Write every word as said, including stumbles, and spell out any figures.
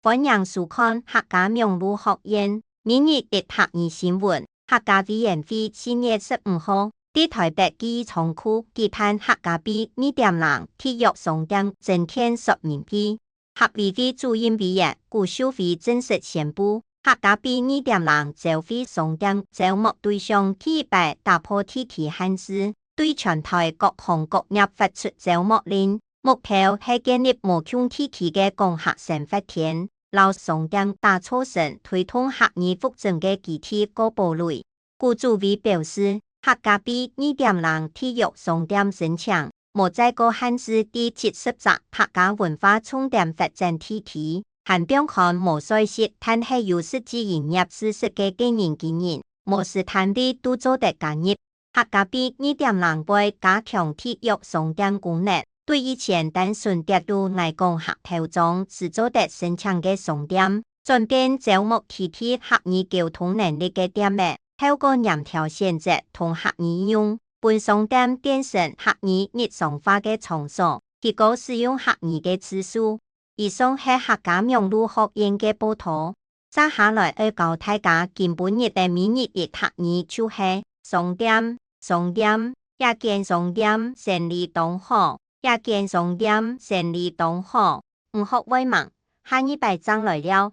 歡迎收看客家網路學院每日一客語新聞。客家委員會四月十五號在臺北記憶倉庫舉辦客家幣二點零特約商店徵件說明會。客委會主任委員古秀妃正式宣布，客家幣二點零週會商店招募對象第一擺打破地區限制，對全臺各行各業發出招募令。目標係建立無共地區个講客生活圈，摎商店打造成推動客語復振个基地个堡壘。古主委表示，客家幣二點零特約商店申請，無再過限制在七十隻客家文化重點發展地區，還放寬無稅息，但係有實際營業事實个個人經營，無視攤位都做得加入。客家幣二點零會加強特約商店功能，對以前單純跌入𠊎講客頭庄時做得申請个商店，轉變招募具體客語溝通能力个店面，透過黏條選擇同客語用，分商店變成客語日常化个場所，提高使用客語个次數。以上係客家網路學院个報導。接下來愛教大家今晡日个每日一客語就係商店，商店，這間商店生理當好，這間商店生理當好。毋學會吂？下二擺正來尞。